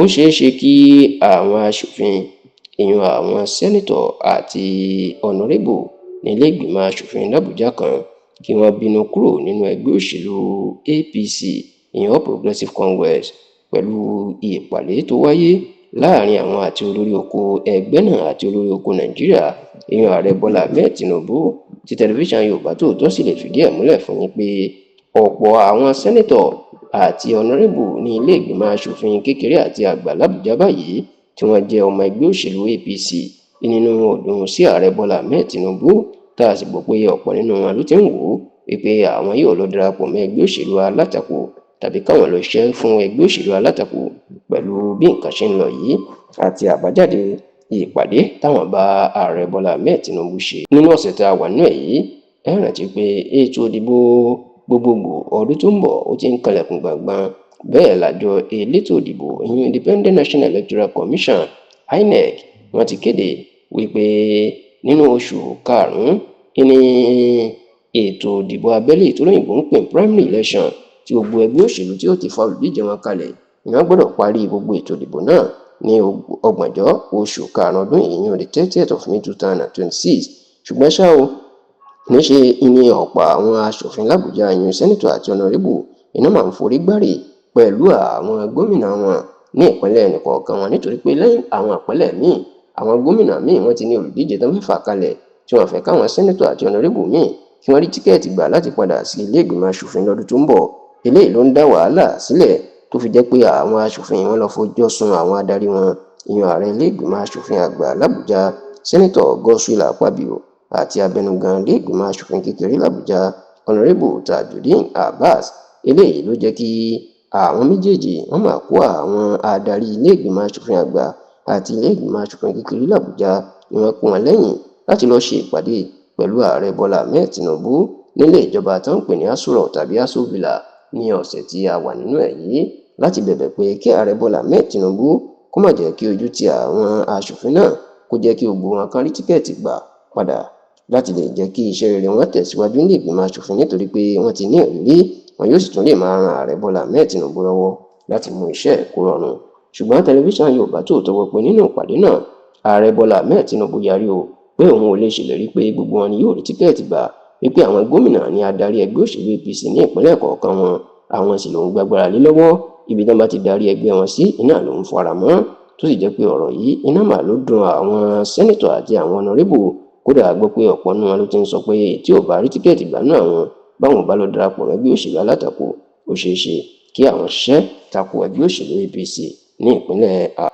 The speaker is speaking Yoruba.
Ó ṣeé ṣe kí àwọn aṣòfin, ìyún àwọn senator àti honorable nílẹ̀ẹ́gbìmọ̀ asòfin làbújá kan, kí wọ́n bínú kúrò nínú ẹgbẹ́ òṣèlú APC, ìyẹn All Progressives Congress, pẹ̀lú ìpàdé tó wáyé láàrin àwọn àti olórí oko ẹgbẹ́ náà àti olórí oko Nàìjíríà, ìyẹn Ààrẹ Bọ́lá Ahmed Tinubu, tí Tẹlifíṣàn Yorùbá Tòótọ́ sì lè fìdí ẹ̀ múlẹ̀ fún yín pé ọ̀pọ̀ àwọn senator àti honorable ní ilé ìgbìmọ̀ asòfin kékeré àti àgbà làbújá báyìí tí wọ́n jẹ́ ọmọ ẹgbẹ́ òṣèlú APC nínú ọdún sí Ààrẹ Bọ́lá Ahmed Tinubu, tá a sì gbọ́ pé ọ̀pọ̀ nínú wọn ló ti ń wò ó wípé àwọn yóò lọ darapọ̀ mọ́ ẹgbẹ́ òṣèlú alátakò tàbí káwọn lọ ṣiṣẹ́ fún ẹgbẹ́ òṣèlú alátakò pẹ̀lú bí nǹkan ṣe ń lọ yìí àti àbájáde ìpàdé táwọn bá Ààrẹ Bọ́lá Ahmed Tinubu ṣe nínú ọ̀sẹ̀ tá a wà nínú ẹ̀ yìí. Ẹ rántí pé ètò ìdìbò gbogbogbò ọdún tó ń bọ̀ ó ti ń kanlẹ̀kùn gbọ̀ngbọ̀n. Bẹ́ẹ̀ làjọ elétò ìdìbò, ìyún Independent National Electoral Commission, INEC, wọ́n ti kéde wípé nínú oṣù karùn-ún ní ètò ìdìbò abẹ́lé tó lóyìnbó ń pè primary election, tí gbogbo ẹgbẹ́ òṣèlú tí ó ti fa olùdíje wọn kalẹ̀ ìyẹn gbọ́dọ̀ parí gbogbo ètò ìdìbò náà ní 30 oṣù karùn-ún ọdún yìí, the 30th of May 2026. Ṣùgbọ́n ṣá o, níṣe ni ọ̀pọ̀ àwọn aṣòfin làbújá, ìyún senator àti honorable, iná máa ń forí gbárì pẹ̀lú àwọn gómìnà wọn ní ìpínlẹ̀ ẹnìkọ̀ọ̀kan wọn, nítorí pé lẹ́yìn àwọn ìpínlẹ̀ míì, àwọn gómìnà míì wọ́n ti ní olùdíje tó ń fà kalẹ̀ tí wọ́n fẹ́ káwọn senator àti honorable míì kí wọ́n rí ticket gbà láti padà sí ilé ìgbìmọ̀ aṣòfin lọ́dún tó ń bọ̀. Eléyìí ló ń dá wàhálà sílẹ̀ tó fi jẹ́ pé àwọn aṣòfin wọn lọ fọjọ́ sùn àwọn adarí wọn, ìyẹn ààrẹ ilé ìgbìmọ̀ aṣòfin àgbà làbújá, Senator Godswill Akpabio, àti abẹnugan ilé ìgbìmọ̀ aṣòfin kékeré làbújá, Honorable Tajudeen Abbas. Eléyìí ló jẹ́ kí àwọn méjèèjì wọ́n máa kó àwọn adarí ilé ìgbìmọ̀ aṣòfin àgbà àti ilé ìgbìmọ̀ aṣòfin kékeré làbújá ni wọ́n kó wọn lẹ́yìn láti lọ́ọ́ ṣe ìpàdé pẹ̀lú Ààrẹ Bọ́lá Ahmed Tinubu nílé ìjọba tó ń pè ní Aso Rock tàbí Aso Villa ní ọ̀sẹ̀ tí a wà nínú ẹ̀ yìí, láti bẹ̀bẹ̀ pé kí Ààrẹ Bọ́lá Ahmed Tinubu kó má jẹ́ kí ojú ti àwọn aṣòfin náà, kó jẹ́ kí gbogbo wọn kan rí ticket gbà padà láti lè jẹ́ kí iṣẹ́ rere wọn tẹ̀síwájú nílé ìgbìmọ̀ aṣòfin, nítorí pé wọ́n ti ní ìrírí, wọn yóò sì tún lè máa ran Ààrẹ Bọ́lá Ahmed Tinubu lọ́wọ́ láti mú iṣẹ́ kó rọrùn. Ṣùgbọ́n Tẹlifíṣàn Yorùbá Tòótọ́ gbọ́ pé nínú ìpàdé náà, Ààrẹ Bọ́lá Ahmed Tinubu yarí o pé òun ò lè ṣèlérí pé gbogbo wọn ni yóò rí ticket gbà, wípé àwọn gómìnà ní adarí ẹgbẹ́ òṣèlú APC ní ìpínlẹ̀ kọ̀ọ̀kan wọn, àwọn sì lòún gbàgbára lé lọ́wọ́. Ibi tí wọ́n bá ti darí ẹgbẹ́ wọn sí iná lòún fara mọ́. Tó sì jẹ́ pé ọ̀rọ̀ yìí iná mà ló dùn àwọn senator àti àwọn honorable. Kódà, a gbọ́ pé ọ̀pọ̀ nínú wọn ló ti ń sọ pé tí ò bá rí ticket gbà náà, àwọn báwọn bá lọ darapọ̀ mẹ́gbẹ́ òṣèlú alátakò, ó ṣeé ṣe kí àwọn ṣiṣẹ́ tako ẹgbẹ́ òṣèlú APC ní ìpínlẹ̀.